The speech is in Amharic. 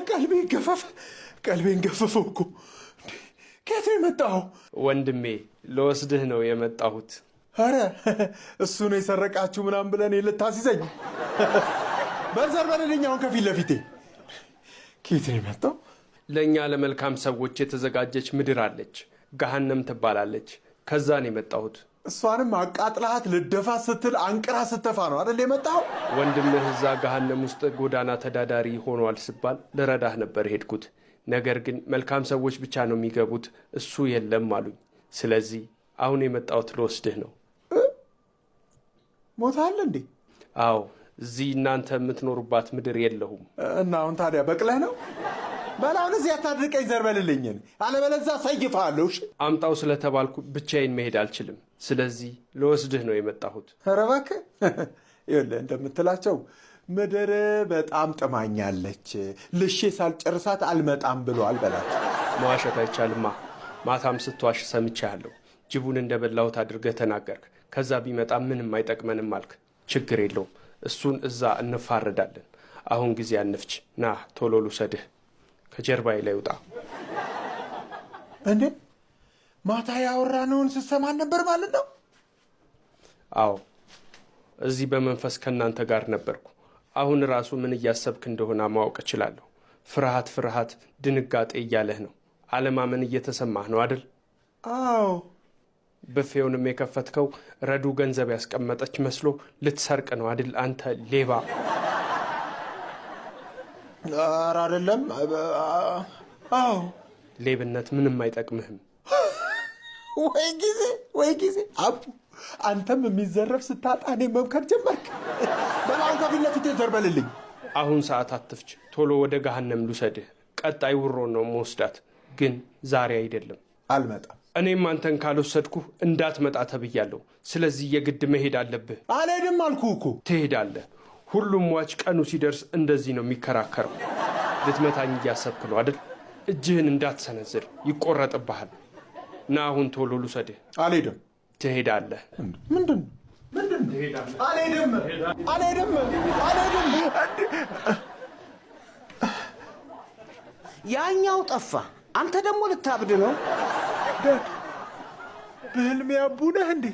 ቀልቤ ገፈፈ፣ ቀልቤን ገፈፈው እኮ። ከየት ነው የመጣኸው? ወንድሜ፣ ልወስድህ ነው የመጣሁት። ኧረ እሱ ነው የሰረቃችሁ ምናምን ብለን ልታስይዘኝ? በል ዘር በልልኝ አሁን ከፊት ለፊቴ። ከየት ነው የመጣው? ለእኛ ለመልካም ሰዎች የተዘጋጀች ምድር አለች፣ ገሃነም ትባላለች። ከዛ ነው የመጣሁት። እሷንም አቃጥለሃት ልደፋ ስትል አንቅራ ስተፋ ነው አይደል የመጣኸው? ወንድምህ እዛ ገሃነም ውስጥ ጎዳና ተዳዳሪ ሆኗል ስባል ልረዳህ ነበር የሄድኩት። ነገር ግን መልካም ሰዎች ብቻ ነው የሚገቡት፣ እሱ የለም አሉኝ። ስለዚህ አሁን የመጣሁት ልወስድህ ነው። ሞተሃል እንዴ? አዎ፣ እዚህ እናንተ የምትኖሩባት ምድር የለሁም። እና አሁን ታዲያ በቅለህ ነው? በል አሁን እዚህ አታድርቀኝ፣ ዘር በልልኝን፣ አለበለዚያ ሰይፍሃለሁ። እሺ? አምጣው ስለተባልኩ ብቻዬን መሄድ አልችልም። ስለዚህ ልወስድህ ነው የመጣሁት። ኧረ እባክህ፣ ይኸውልህ እንደምትላቸው ምድር በጣም ጥማኛለች፣ ልሼ ሳልጨርሳት አልመጣም ብሏል በላቸው። መዋሸት አይቻልማ። ማታም ስትዋሽ ሰምቼሃለሁ። ጅቡን እንደበላሁት አድርገህ ተናገርክ። ከዛ ቢመጣ ምንም አይጠቅመንም አልክ። ችግር የለውም፣ እሱን እዛ እንፋረዳለን። አሁን ጊዜ አንፍች። ና ቶሎ ልውሰድህ። ከጀርባዬ ላይ ውጣ። እንዴ፣ ማታ ያወራነውን ስትሰማን ነበር ማለት ነው? አዎ፣ እዚህ በመንፈስ ከእናንተ ጋር ነበርኩ። አሁን ራሱ ምን እያሰብክ እንደሆነ ማወቅ እችላለሁ። ፍርሃት ፍርሃት፣ ድንጋጤ እያለህ ነው። አለማመን እየተሰማህ ነው አደል? አዎ። ብፌውንም የከፈትከው ረዱ ገንዘብ ያስቀመጠች መስሎ ልትሰርቅ ነው አድል? አንተ ሌባ! ኧረ አይደለም። አዎ። ሌብነት ምንም አይጠቅምህም። ወይ ጊዜ፣ ወይ ጊዜ! አቡ፣ አንተም የሚዘረፍ ስታጣ እኔን መምከር ጀመርክ። በል አሁን ከፊት ለፊቴ ዘር በልልኝ። አሁን ሰዓት አትፍች። ቶሎ ወደ ገሃነም ልውሰድህ። ቀጣይ ውሮ ነው መወስዳት፣ ግን ዛሬ አይደለም። አልመጣም። እኔም አንተን ካልወሰድኩህ እንዳትመጣ ተብያለሁ። ስለዚህ የግድ መሄድ አለብህ። አልሄድም አልኩህ እኮ። ትሄዳለህ። ሁሉም ሟች ቀኑ ሲደርስ እንደዚህ ነው የሚከራከረው። ልትመታኝ እያሰብክ ነው አይደል? እጅህን እንዳትሰነዝር ይቆረጥብሃል። ና አሁን ቶሎ ልውሰድህ። አልሄድም። ትሄዳለህ። ምንድን ነው? አልሄድም፣ አልሄድም፣ አልሄድም። ያኛው ጠፋ። አንተ ደግሞ ልታብድ ነው። Dad፣ በህልሜ አቡ ነህ እንዴ?